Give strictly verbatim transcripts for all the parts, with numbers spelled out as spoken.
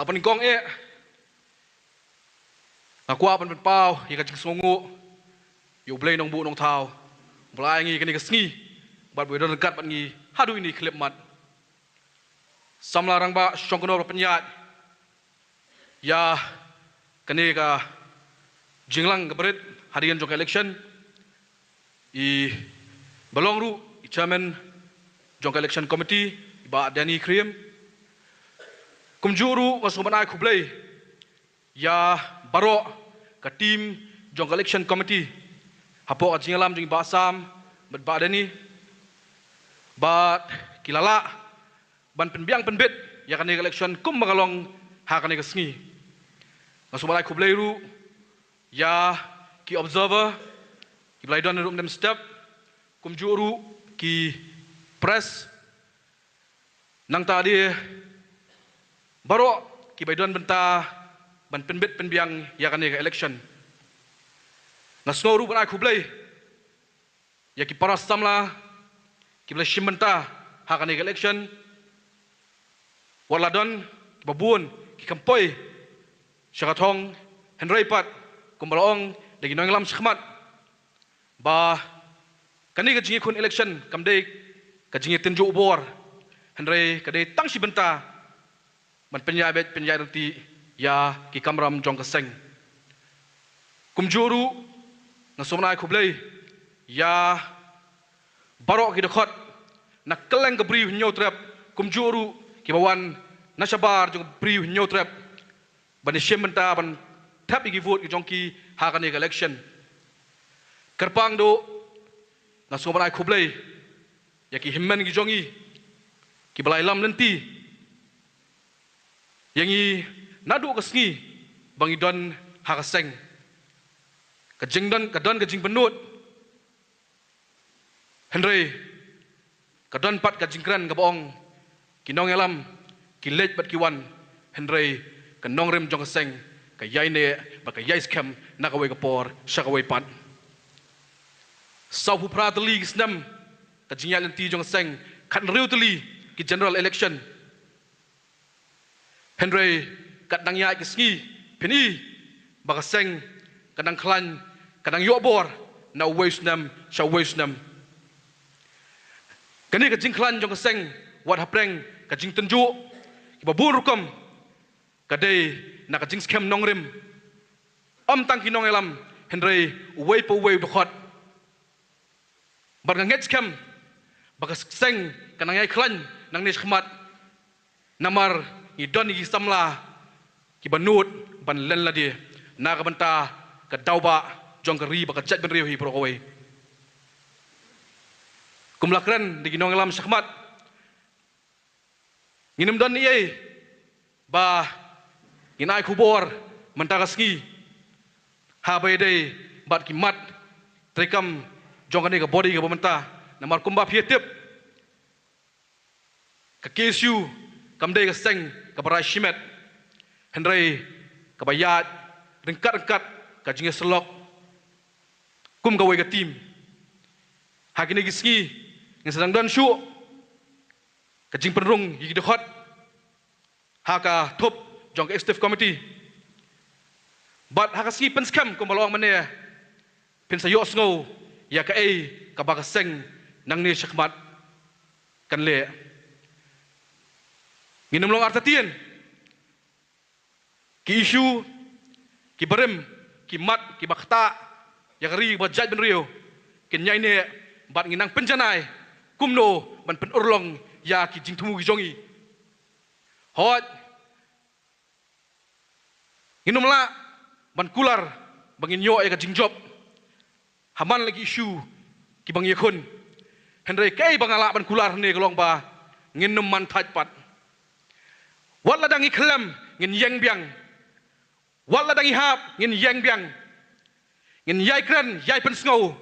Ba pynïaid kong eh, nga kwah ban pynpaw ïa ka jingsngewnguh ïa U Blei Nongbuh Nongthaw, U Blei ngi kane ka sngi bad U Blei don ryngkat bad ngi haduh ine i khyllipmat. Samla rangbah shong kynnoh ba pynïaid ïa kane ka jingïalang ka barit hadien jong ka election, i ba long ruh i chairman jong ka election committee, i Bah Danny Khyriem. Kumjuh ruh nga sngewbha ban ai khublei ïa baroh ka team jong ka election committee hapoh ka jingïalam jong i Bah Sam bad Bah Danny, bad ki la lah ban pynbiang pynbit ïa kane ka election kumba ka long ha kane ka sngi. Nga sngewbha ban ai khublei ruh ïa ki observer kiba la don ruh mynstep, kumjuh ruh ki press, nangta de baroh kiba don bynta ban pynbit pynbiang ïa kane ka election. Nga sngew ruh ban ai khublei ïa ki para samla kiba la shim bynta ha kane ka election. Wat la don kiba bun ki kam poi sha ka thong, hynrei pat kumba la ong da ki nongïalam shakhmat, ba kane ka jingïakhun election kam dei ka jingïatynjuh bor, hynrei ka dei tang shi bynta ban pynïaid beit pynïaid ryntih ïa ki kamram jong ka seng. Kumjuh ruh nga sngewbha ban ai khublei ïa baroh ki dkhot na kylleng ka Bri u Hynñiewtrep, kumjuh ruh kiba wan na shabar jong ka Bri u Hynñiewtrep ban ïashim bynta ban thep ïa ki vote ki jong ki ha kane ka election. Kyrpang duh nga sngewbha ban ai khublei ïa ki hynmen ki jong ngi kiba la ïalam lynti ïa ngi naduh ka sngi ba ngi don ha ka seng. Ka jingdon, ka don ka jingpynnud, hynrei ka don pat ka jingkren kaba ong ki nongïalam ki leit bad ki wan, hynrei ka nongrim jong ka seng ka ïai neh bad ka ïai skhem na kawei ka por sha kawei pat. Sawphew phra tylli ki snem ka jingïaid lynti jong ka seng, khathynriew tylli ki general election. Hynrei kat dang ïaid ki sngi phin i ba ka seng ka dang khlaiñ, ka dang ïoh bor na uwei u snem sha uwei u snem. Kane ka jingkhlaiñ jong ka seng wat hapdeng ka jingtynjuh kiba bun rukom ka dei na ka jingskhem nongrim. Ym tang ki nongïalam, hynrei uwei pa uwei u dkhot. Bad nga ngeit skhem ba ka seng ka nang ïai khlaiñ nangne shakhmat, namar ngi don ïa ki samla kiba nud ban len lade na ka bynta ka daw bah jong ka ri bad ka jaitbynriew hi baroh kawei. Kum la kren da ki nongïalam shakhmat, ngin ym don ei ei ba ngin ai khubor mynta ka sngi haba ïadei bad ki mat treikam jong kane ka body kaba mynta. Namar kumba phi ïa tip, ka K S U kam dei ka seng kaba rai shimet, hynrei kaba ïaid ryngkat ryngkat ka jingïasyllok kum kawei ka team. Ha kine ki sngi ngin sa dang don shuh ka jingpynrung ïa ki dkhot ha ka thup jong ka executive committee. Bad ha ka sngi pynskhem kumba la ong mynne, phin sa ïohsngew ïa kaei kaba ka seng nangne shakhmat kan leh. Ngin ym long artatien. Ki issue, ki barim, ki mat kiba ktah ïa ka ri bad jaitbynriew kin ïai neh bad ngin nang pynjanai kumno ban pynurlong ïa ki jingthmu ki jong ngi. Hooid, ngin ym lah ban kular ba ngin ïoh ïa ka jingjop ha man la ki issue kiba ngi ïakhun. Hynrei kaei ba nga lah ban kular hangne ka long ba ngin ym man thait pat. Wat la dang ngi khlem ngin ïeng biang. Wat la dang ngi hap ngin ïeng biang. Ngin ïai kren ïai pynsngew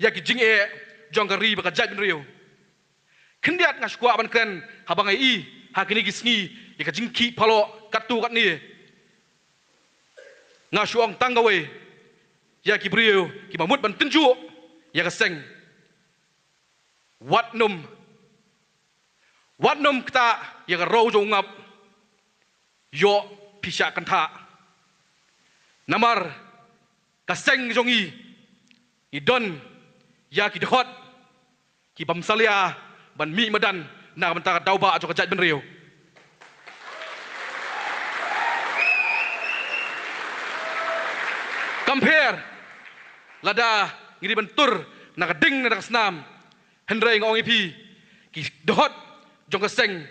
ïa ki jingeh jong ka ri bad ka jaitbynriew. Khyndiat nga shu kwah ban kren haba nga i ha kine ki sngi ïa ka jingkhih paloh katto katne. Nga shu ong tang kawei ïa ki briew kiba mut ban tynjuh ïa ka seng. Wat nym, wat nym ktah ïa ka roi jong u ngap. Ïoh phi shah kynthah. Namar ka seng jong ngi, ngi don ïa ki dkhot ki bym salia ban mih madan na ka bynta ka daw ba jong ka jaitbynriew. Kam pher lada ngi dei ban tur na ka ding na ka snam. Hynrei nga ong ïa phi, ki dkhot jong ka seng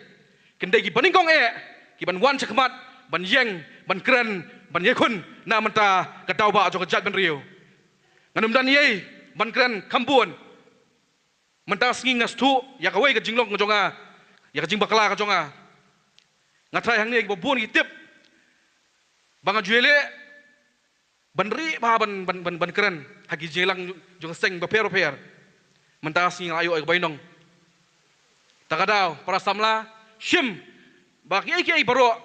kin dei ki banyngkong eh, ki ban wan shakhmat ban ïeng, ban kren, ban ïakhun na ka bynta ka daw ba jong ka jaitbynriew. Ngan ym don ei ei ban kren kham bun. Mynta sngi nga sngewthuh ïa kawei ka jinglong ka jong nga, ïa ka jingbakla ka jong nga. Nga tharai hangne kiba bun ki tip ba nga ju ïaleh ban ri ba ban, ban, ban, ban kren ha ki jingïalang jong seng bapher bapher. Mynta sngi nga la ïoh ïa ka bainong. Ta ka daw, para samla, shim ba kiei kiei baroh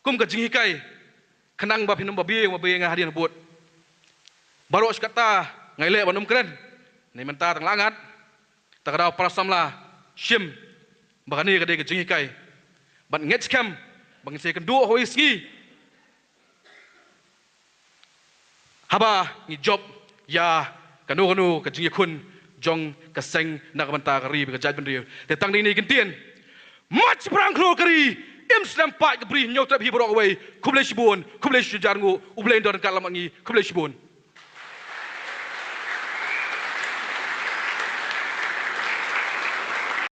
kum ka jinghikai, khnang ba phin ym ba biang ba biang hadien habud. Baroh shi katta nga ïaleh ban ym kren. Nai mynta tang la ngat. Ta ka daw, para samla, shim ba kane ka dei ka jinghikai. Bad ngeit skhem ba ngin sa ïakynduh ha kawei ka sngi haba ngi jop ïa kano kano ka jingïakhun jong ka seng na ka bynta ka ri bad ka jaitbynriew. Te tang dei ne ki ktien: Mach phrang khlur ka ri, im slem paid ka bri, ñiew trep hi baroh kawei. Khublei shibun, khublei shihajar nguh, U Blei un don ryngkat lem bad ngi. Khublei shibun.